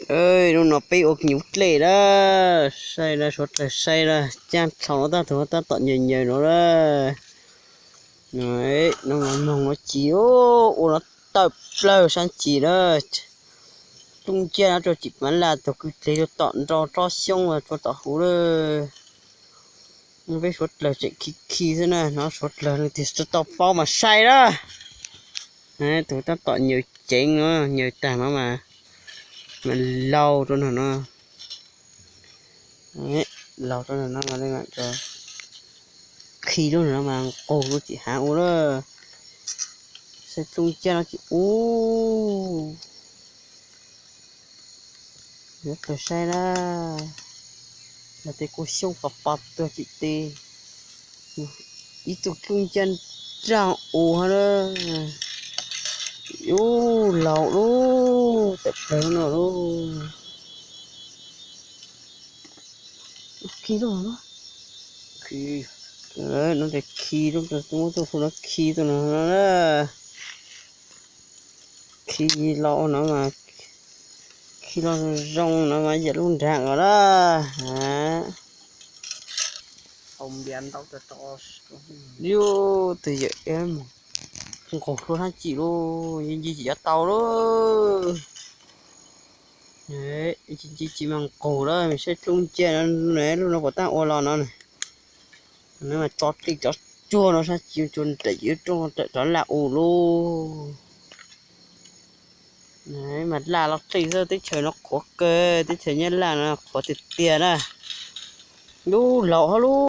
Hnub no peb ua nyuv dlej na, saib na, suav dlawg saib na, caj dlhau no tab tus tab tom nyaws nyaws no na. No, no moog no ci, ua no tawm plawg sab ci na. Tub nciab no rua tsim mav laj tug kwj dleg rua tom nrau rov xyoob rua tom huv lawm. Peb suav dlawg tseem khi khi xwb na, no suav dlawg leej twg tau paub mas saib na. Tus tab tom nyaws ceev no, nyaws tag no mas, mas laus rua no no. Laus rua no no, khi lub no mas nqug lub tsis haav ua lawm. Saib tub nciab no tsis ua. Yuav tawg saib na, los tej kua xyoob pos pos tuag tsis teg. Ib tug tub nciab nraag ua na. Ub, laus lub, tawm plawg no lub. Khi lub no, khi, no tes khi lub, muab tug hu no khi tug no na. Khi los no mas, khi los zoo no mas yam lub nraag os na. Yus tus yawm nqug hlua sab ci lub, yeej nce tsis yuav tau lub. Nce tsis mas nqug lawm, saib tub nciab no, lub no puas tab ua los no. No mas tso dlej tso tsuag no sab ci, tsuag nraim yus rooj nraim rov laj ua lub. Mas laj los dlej xwb, teb chaws no qhuav kawg, teb chaws Nyab Laj no qhuav tiag tiag na. Lub laus hab lub.